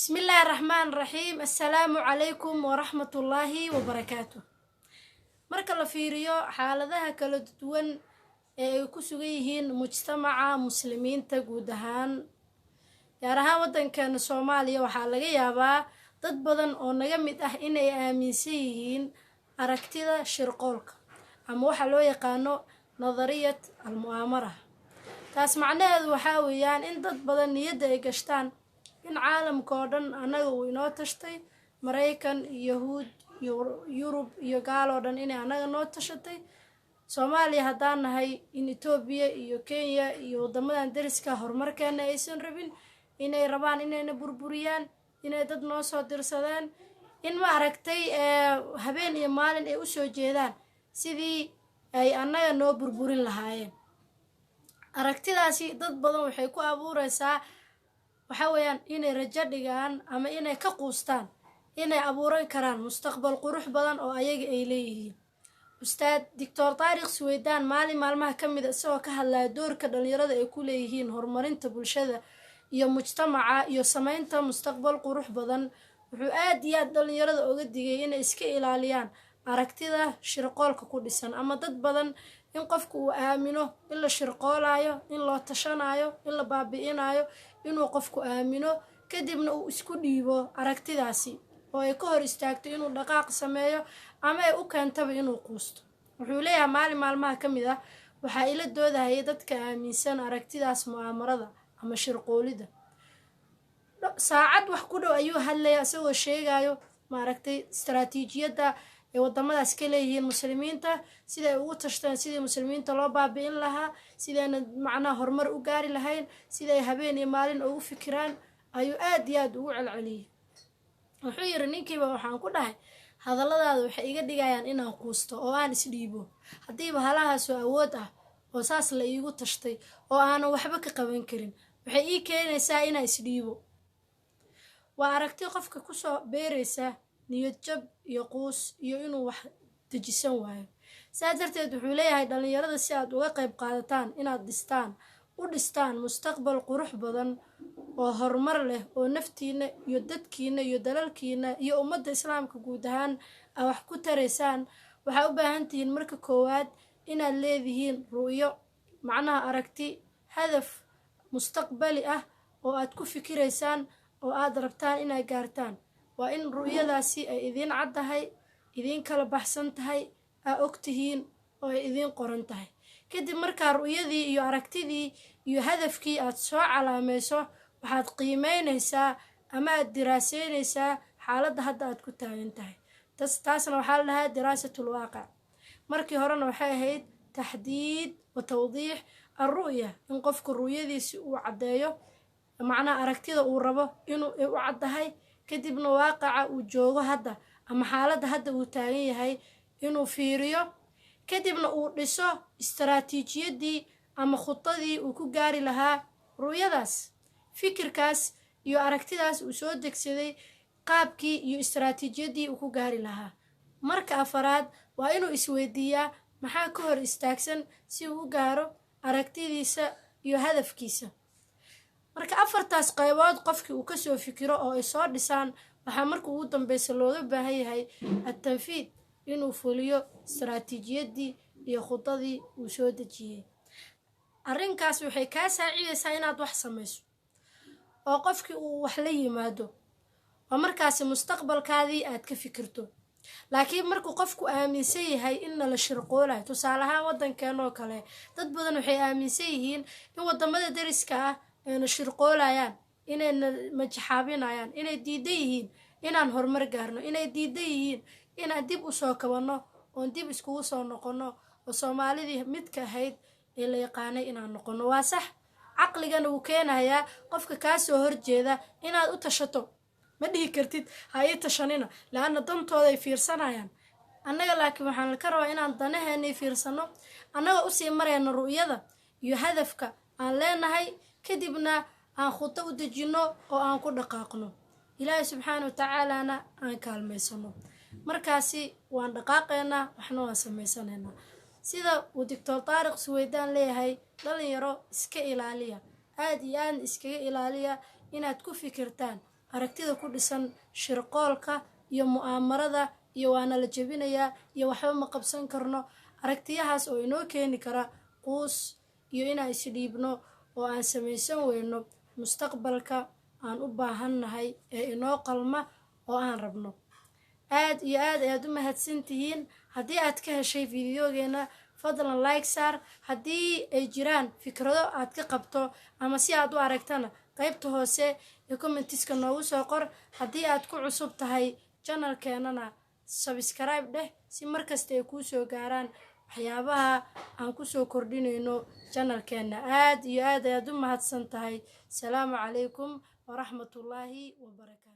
Bismillaahi raxmaan raxiim. Assalaamu calaykum waraxmatullaahi wabarakaatu. Marka la fiiriyo xaaladaha kala duwan ee ay ku sugan yihiin mujtamaca muslimiinta guud ahaan, gaar ahaan waddankeena Soomaaliya, waxaa laga yaabaa dad badan oo naga mid ah inay aaminsan yihiin aragtida shirqoolka ama waxaa loo yaqaano nadariyat al-mu'aamara. Taas macnaheedu waxaa weeyaan in dad badan niyadda ay gashtaan in caalamka oo dhan annaga uu inoo tashtay, Maraykan, Yahuud iyo Yurub iyo gaal oo dhan inay annaga noo tashatay. Soomaaliya haddaan nahay, in Etoobiya iyo Kenya iyo waddamadan deriska horumarkeena aysan rabin, inay rabaan inayna burburiyaan, inay dad noo soo dirsadeen, in ma aragtay habeen iyo maalin ay usoo jeedaan sidii ay annaga noo burburin lahaayeen. Aragtidaasi dad badan waxay ku abuureysaa, waxa weeyaan, inay rajo dhigaan ama inay ka quustaan inay abuuran karaan mustaqbal qurux badan oo ayaga ay leeyihiin. Ustaad Doctor Taariikh Suweydaan maalin maalmaha ka mid a, isagoo ka hadlaya doorka dhalinyarada ay ku leeyihiin horumarinta bulshada iyo mujtamaca iyo sameynta mustaqbal qurux badan, wuxuu aad iyo aad dhalinyarada oga digay inay iska ilaaliyaan aragtida shirqoolka ku dhisan, ama dad badan in qofku uu aamino in la shirqoolayo, in loo tashanayo, in la baabi'inayo, inuu qofku aamino, kadibna uu isku dhiibo aragtidaasi oo ay ka hor istaagto inuu dhaqaaq sameeyo ama ay u keentaba inuu quusto. Wuxuu leeyahay, maalin maalmaha ka mid ah waxaa ila doodahayay dadka aaminsan aragtidaas mu'aamarada ama shirqoolida. Saacad wax ku dhow ayuu hadlaya, isagoo sheegayo maaragtay istaraatiijiyadda ay wadamadaas ka leeyihiin muslimiinta, siday ugu tashteen sidii muslimiinta loo baabi'in lahaa, sidayna macnaha horumar u gaari lahayn, siday habeen iyo maalin ugu fikiraan ayuu aad iyo aad ugu celceliyey. Wuxuu yidhi, ninkiiba waxaan ku dhahay, hadalladaada waxay iga dhigayaan inaan quusto oo aan isdhiibo. Haddiiba halahaasoo awood ah oo saas la iigu tashtay oo aanan waxba ka qaban karin, waxay ii keenaysaa inaan isdhiibo. Waa aragti qofka kusoo beeraysa niyad jab iyo quus iyo inuu wax dejisan waayo. Saas darteed wuxuu leeyahay, dhalinyarada, si aad uga qayb qaadataan inaad dhistaan u dhistaan mustaqbal qurux badan oo horumar leh oo naftiina iyo dadkiina iyo dalalkiina iyo ummadda islaamka guud ahaan aa wax ku taraysaan, waxaa u baahan tihiin marka koowaad inaad leedihiin ru'yo, macnaha aragti, hadaf mustaqbali ah oo aad ku fikiraysaan oo aad rabtaan inaad gaartaan. Waa in ru'yadaasi ay idiin caddahay, idiin kala baxsan tahay, aa og tihiin oo ay idiin qoran tahay. Kadib markaa ru'yadii iyo aragtidii iyo hadafkii aad soo calaamayso, waxaad qiimeynaysaa ama aad diraaseynaysaa xaaladda hadda aad ku taagan tahay. Taasna waxaa la dhahaa diraasatul waaqic. Markii horena waxay ahayd taxdiid wa tawdiix alru'ya, in qofku ru'yadiisi uu caddeeyo, macnaha aragtida uu rabo inuu u caddahay, kadibna waaqaca uu joogo hadda ama xaaladda hadda uu taagan yahay inuu fiiriyo, kadibna uu dhiso istaraatiijiyadii ama khudadii uu ku gaari lahaa ru'yadaas, fikirkaas iyo aragtidaas uu soo degsaday, qaabkii iyo istaraatiijiyadii uu ku gaari lahaa. Marka afaraad waa inuu isweydiiyaa maxaa ka hor istaagsan si uu u gaaro aragtidiisa iyo hadafkiisa. Marka afartaas qaybood qofkii uu kasoo fikiro oo ay soo dhisaan, waxaa marka ugu dambeysa looga baahan yahay atanfiid, inuu fuliyo istaraatiijiyadii iyo khudadii uu soo dejiyey. Arrinkaas waxay kaa saacidaysaa inaad wax samayso oo qofkii uu wax la yimaado oo markaasi mustaqbalkaadii aad ka fikirto. Laakiin markuu qofku aaminsan yahay in nala shirqoolayo, tusaale ahaan waddankeenoo kale, dad badan waxay aaminsan yihiin in waddamada deriska ah ayna shirqoolayaan, inayna majaxaabinayaan, inay diidan yihiin inaan horumar gaarno, inay diidan yihiin inaan dib usoo kabanno oon dib iskugu soo noqonno oo Soomaalidii midka ahayd ee la yaqaanay inaan noqonno. Waa sax, caqligana wuu keenayaa qofka kaa soo horjeeda inaad u tashato. Ma dhihi kartid ha ii tashanina, laanna dantooday fiirsanayaan. Annaga laakiin waxaan ka rabaa inaan danaheenii fiirsano, annaga usii marayno ru'yada iyo hadafka aan leenahay, kadibna aan khudo u dejinno oo aan ku dhaqaaqno, Ilaahay subxaana wa tacaalana aan kaalmaysano. Markaasi waan dhaqaaqaynaa, waxna waan samaysanaynaa. Sida uu Doctor Taariq Suweydaan leeyahay, dhalinyaro, iska ilaaliya, aada iyo aadna iskaga ilaaliya inaad ku fikirtaan Aragtida ku dhisan shirqoolka iyo mu'aamarada iyo waana la jebinayaa iyo waxba ma qabsan karno, aragtiyahaas oo inoo keeni kara quus iyo inaan isdhiibno oo aan samaysan weyno mustaqbalka aan u baahannahay ee inoo qalma oo aan rabno. Aad iyo aad ayaad u mahadsantihiin. Haddii aad ka heshay fideogeena, fadlan like saar. Haddii ay jiraan fikrado aad ka qabto ama si aad u aragtana, qaybta hoose ee commentiska noogu soo qor. Haddii aad ku cusub tahay channelkeenana, subscribe dheh si markasta ay kuu soo gaaraan waxyaabaha aan kusoo kordhinayno channelkeena. Aad iyo aad ayaad u mahadsan tahay. Salaamu calaykum waraxmatullaahi wabarakaatu.